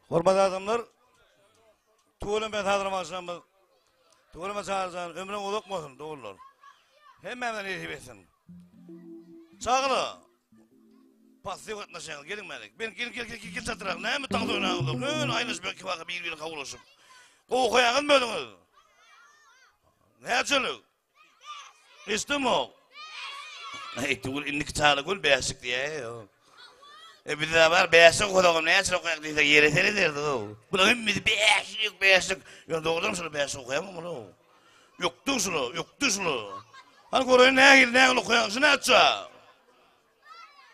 Hormatly adamlar, tüweleme Sadyr bagşymyz, tüweleme Çaryjan, ömrüň uzak bolsun, doganlar. Hemmämize nesip etsin. Çagala, passiw gatnaşýaňyz, geliň bärik. Ben gel gel gel gel çatyrak, näme taňsa oýnaňyzok. Ön aýnaşyp iki baka bir-birini kabul-laşyp. Gowy okaýaňyzmy özüňiz? Näçelik? Eşdemok. Eý, tüwül indiki çagala gül bäşlik diýýä. E bizde bar bäşlik okadagam näçe okaýak diýsek ýere serederdik ow. Bular hemmesi bäşlik, bäşlik. Ýöne dogrudanam şular bäşlik okaýarmy muny? Ökdü şular, ökdü şular. Hany göreýin nähili, nähili okaýaň, şu näçe?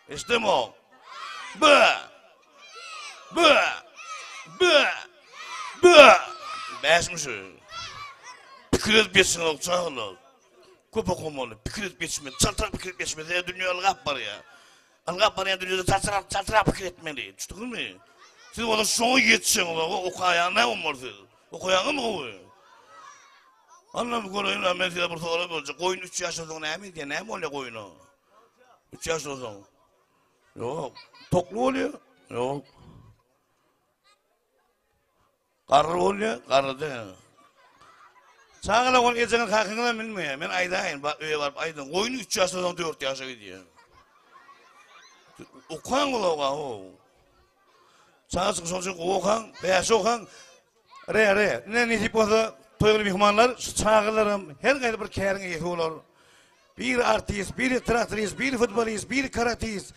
Eşdemok. B. B. B. B. Bäşmi şu? Pikir edip geçiňok çagalar. Köp okamaly, pikir edip geçmeli, çaltrak pikir edip geçmeli. Dünýä ylgap barýar. Ylgap barýan dünýede çaltrak, çaltrak pikir etmeli. Düşdüňizmi? Siz bolsa şoňa ýetişeňiz, okaýan näme bolmaly siz? Okaýaňyzmy gowy? Anna bir göreýin, men size bir sorag berjek. Goýun 3 ýaşdan soň näme edýär? Näme bolýar goýuna? 3 ýaşdan soň. Ýok. Tokly bolýar. Ýok. Garry bolýar, garry däl. Çagalar ol ejeňiz kakyňyzam bilmeýär. Men aýdaýyn, ba, öýe baryp aýdyň. Goýun 3 ýaşdan soň 4 ýaşa gidýär. Okaň ulaga, ho. Çaga şonuň üçin gowy okaň, 5 okaň. Re, re. Ine nesip bolsa, toýly myhmanlar, şu çagalaram her gaýry bir käriň eýesi bolar. Biri artist, biri traktorist, biri futbolist, biri karatist.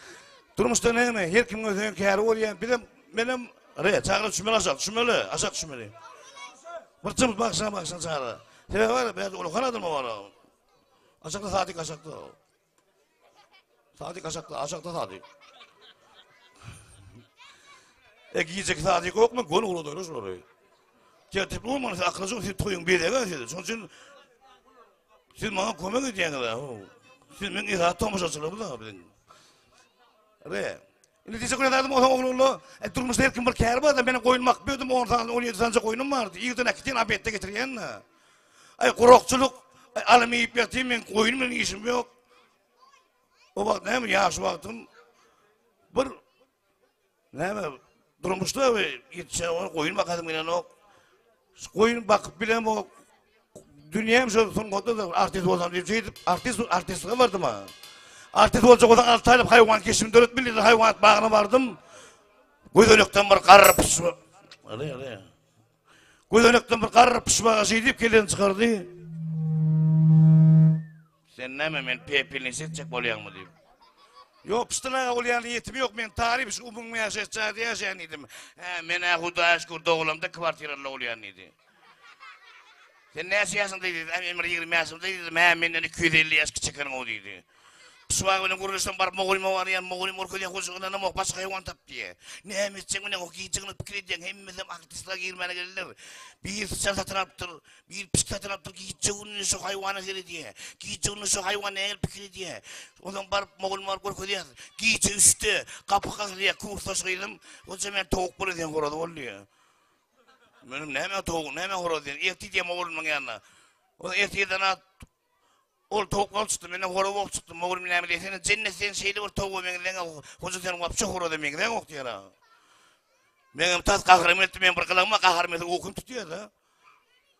Durmuşda näme, her kimiň özüniň käri bolýar. Bizem, menem, re, çagalar düşmeli aşak, düşmeli, aşak düşmeli. Bir çym bagşa bagşa çaga. Sebäbi bar, bärde ulakan adam bar. Aşakda Sadyk aşakda. Sadyk aşakda, aşakda Sadyk. E gijeki Sadyk ýokmy? Gol ugradylar şulary. Tertipli bolmaly, siz akylly siz toýuň bezegi siz. Şonuň üçin siz maňa kömek edýäňiz. Siz meň esasy tomaşaçylarym da biziň. Re. Indi diýjek bolýan zadym bolsa oglanlar, e, durmuşda her kim bir käri bar-da, meniň goýun bakyp ýördüm, 10 sany, 17 sanyja goýnum bardy. Irden äkitýän, obedde getirýän-de. Aý, gurakçylyk, aý, alym iýip ýatýan, meň goýun bilen işim ýok. O wagt näme, ýaş wagtym bir näme durmuşda ýetişen goýun bakasym gelenok. Goýun bakyp bilemok. Dünýäm şol sungatda da artist bolsam diýip şeýdip artist artistlige bardym ha. Artist boljak bolsaň 6 aýlyk haýwan keşbini döretmeli diýdi. Haýwanat bagyna bardym. Gözenekden bir garry pyşba. Aly aly. Gözenekden bir garry pyşbaga şeý diýip kellesini çykardy. Sen näme men pepelnisi etjek bolýaňmy diýip. Ýok, Pyşdyl aga ol ýaly niýetim ýok, men taryp şu umumy ýaşaýyş jaýda ýaşaýan diýdim. Hä, men-ä Hudaýa şükür dogulamda kwartiraly bolýan diýdi. Sen näçe ýaşyňda diýdi, Hä, men bir 20 ýaşymda diýdim. Hä, menden 250 ýaş kiçi ekeniň-ow diýdi. Pyşbaga bilen gürleşsem baryp mugallyma barýan, mugallym görkezýän hoja ynanamok, başga haýwan tap diýýär. Näme etjek bilen o gije-gündiz pikir edýäň, hemmesem artistlige girmäne geldiler. Biri syçan satyn alypdyr, biri pişik satyn alypdyr, gije-gündiz şo haýwana seredýär. Gije-gündiz şo haýwan nähili pikir edýär. Onsoň baryp mugallyma baryp görkezýär. Gije üçde gapy kakylýar, kursdaş gyzym, Hoja men towuk bolan sen horaz bol diýýär. Menem näme towuk, näme horaz diýen. Ertir diýýär mugallymyň ýanyna. Onsoň ertirden at Ol towuk bolup çykdy, menem horaz bolup çykdym. Mugallym näme diýsene, Jennet sen şeýle bir towuga meňzeňok, hoja sen wapşe horaza meňzeňok diýýär. Meňem tas gaharym geldi, men bir gylygyma gaharym gelse ukym tutýar-da.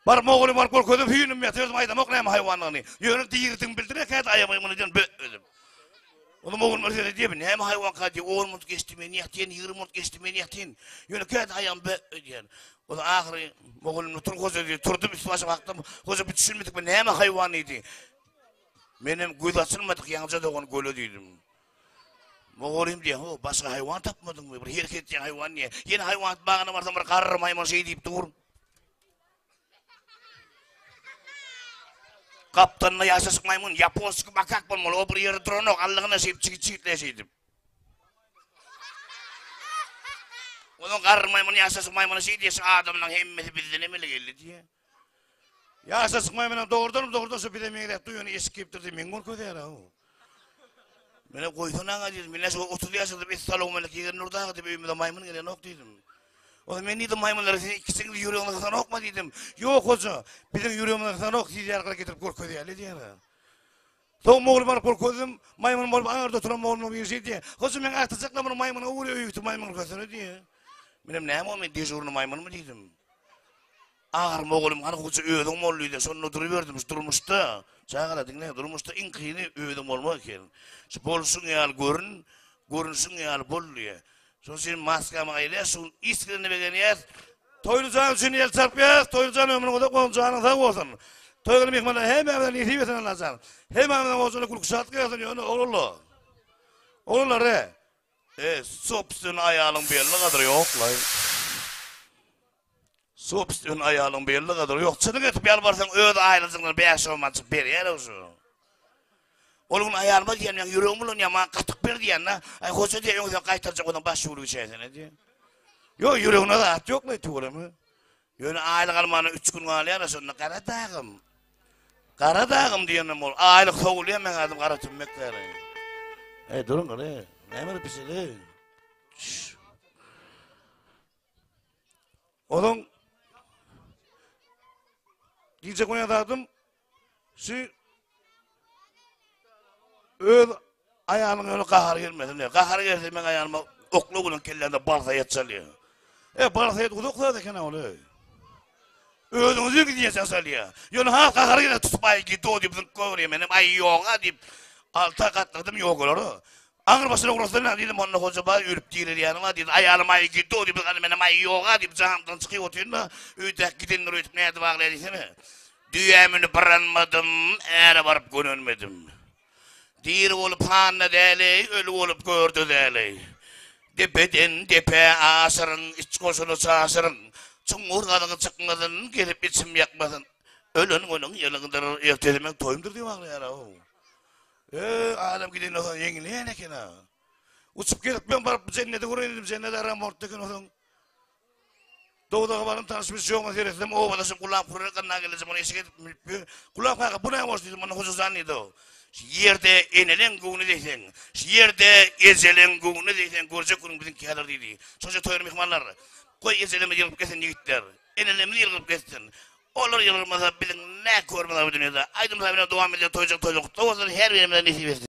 Baryp mugallym baryp görkezdim, hüýnüm ýatyrdym, aýdamok näme haýwandygyny. Ýöne diridigini bildirek häzir aýagymy muny diýen bö edip. Ony mugallym bir seredýär, näme haýwanka diýip, on minut geçdi, men ýatyn, 20 minut geçdi, men ýatyn. Ýöne käte aýagym bö edýär. Ony ahyry mugallym tur hoja diýdi, turdum üst başym hakdym. Hoja bir düşünmedik, bu näme haýwan diýdi. Menem göz açylmadyk ýaňja dogan göle diýdim. Mugallym diýýär, ho, başga haýwan tapmadyňmy? Bir hereket edýän haýwan diýýär. Ýene haýwanat bagyna barsam bir garry maýmyn şeý diýip dur. Gapdalynda ýaşaşyk maýmyn, ýaponski makak bolmaly, o bir ýerde duranok, allygyna şeýdip çigit-çigitleýär şeýdip. Onuň garry maýmyn ýaşaşyk maýmyna şeý diýýär, şu adamlaryň hemmesi bizden emele geldi diýýär. Ýaşaşyk maýmynam dogrudanam dogrudan şu bize meňzäp dur, ýöne eşik geýip dur diýip meň görkezýär-ä. Mene goýsana aga diýdim. Men şu 30 ýaşymda essalawmalik ýegen Nurdy aga diýip öýümize maýmyn gelenok diýdim. Ozan men diýdim maýmynlara siz ikisiňiz ýüregiňiz gysanokmy diýdim. Ýok hoja, biziň ýüregimiz gysanok, siz ýalylara getirip görkezýärler diýýär. Soň mugallym baryp görkezdim, maýmyn bolup aňyrda oturan mugallymyň biri şeý diýýär. Hoja meň agtyjaklarym muny maýmyna öwürýär, öýe gitip maýmyn görkezsene diýýär. Menem näme ol men dežurny maýmynmy diýdim. Agyrma oglum hany goja özüň bol diýdi. Şonda duruberdim şu durmuşda. Çagalar diňläň durmuşda iň kyny özüň bolmak eken. Şu bolşuň ýaly görün, görünşiň ýaly bol diýýär. Şonuň üçin maskamy aýyrýas şu gün iskreni begenýäs. Toýly jan üçin el çarpýas. Toýly jan ömrüň uzak bolsun, janyň sag bolsun. Toý gelen myhmanlar hemmämize nesip etsin Allajan. Hemmämiziň ojagyna gülki şatlyk ýagsyn ýöne oglanlar. Oglanlar e. E, sobstwen aýalyň belli gadyry ýok-laý. Sobstwen aýalyň belli gadyry ýok. Çynyň etip ýalbarsaň öz aýlyjyňdan bäş-on mançyk berýär-ow şu. Ol gün aýalyma diýýän, meň ýüregim bulanýar, maňa gatyk ber diýýän-de. Aý, hoja diýýär, öň sen gaýtarjak bolsaň baş ýüwrük içäýsene diýýär. Ýok, ýüreginde zat ýok-laý tüweleme. Ýöne aýlyk almana üç gün galýar-a şonda Gara dagym. Gara dagym diýenem ol. Aýlyk sowulýar meň adym Gara tümmek däl. Eý, duruň gara. Näme edip biziz? Onuň diýjek bolýan zadym Şu öz aýalyň ýöne gahary gelmesin diýýär. Gahary gelse meň aýalyma okla bilen kellende barsaýat çalýar. E barsaýat uzak zat eken ol. Özüňizi gidýän salýar. Ýöne has gahary gelse tutup aý gido diýip zyňk goýberýär. Menem aý ýoga diýip alta gatladym ýogalara. Agyr başyna ursa näme diýdim, onda hoja baý ölüp direlýäni bar diýdi. Aýalym aý gido diýip, hany menem aý ýoga diýip jamdan çykyp otyryn-da, öýdäki gidendir öýdüp nädip aglaýar diýsene. Düýä münüp yranmadym, äre baryp gönenmedim. Diri bolup handa däl-eý, öli bolup görde däl-eý. Depeden depä aşyryň, iç goşuny çaşyryň. Çuňňur gazygy çykmasyn, gezip içim ýakmasyn. Ölen günüň ýylyňdyr, ertesi meň toýumdyr diýip aglaýar-ow. Eý, adam gidenden soň ýeňilýän eken-a. Uçup gelip men baryp jenneti göreýin diýdim, jennet aram bolupdy eken onsoň. Dowzaha baryp tanyş-biliş ýogyna seretsem, obadaşym Gulam Hurry gynna gelneje muny eşik edip münüp ýör. Gulam kaka, bu näme bolşy diýdim, onda Hoja jan diýdi. Şu ýerde eneleň göwnüne degseň, şu ýerde ejeleň göwnüne degseň, görjek günüň biziňki häzir diýdi. Şonça toýly myhmanlar, goý ejelerimiz ýylgyryp gezsin ýigitler, enelerimiz ýylgyryp gezsin. Olar ýylgyrmasa biziň nä körümiz bar bu dünýede. Aýdym-saz bilen dowam edýän toýjak toýlar gutlag bolsun, her birimize nesip etsin.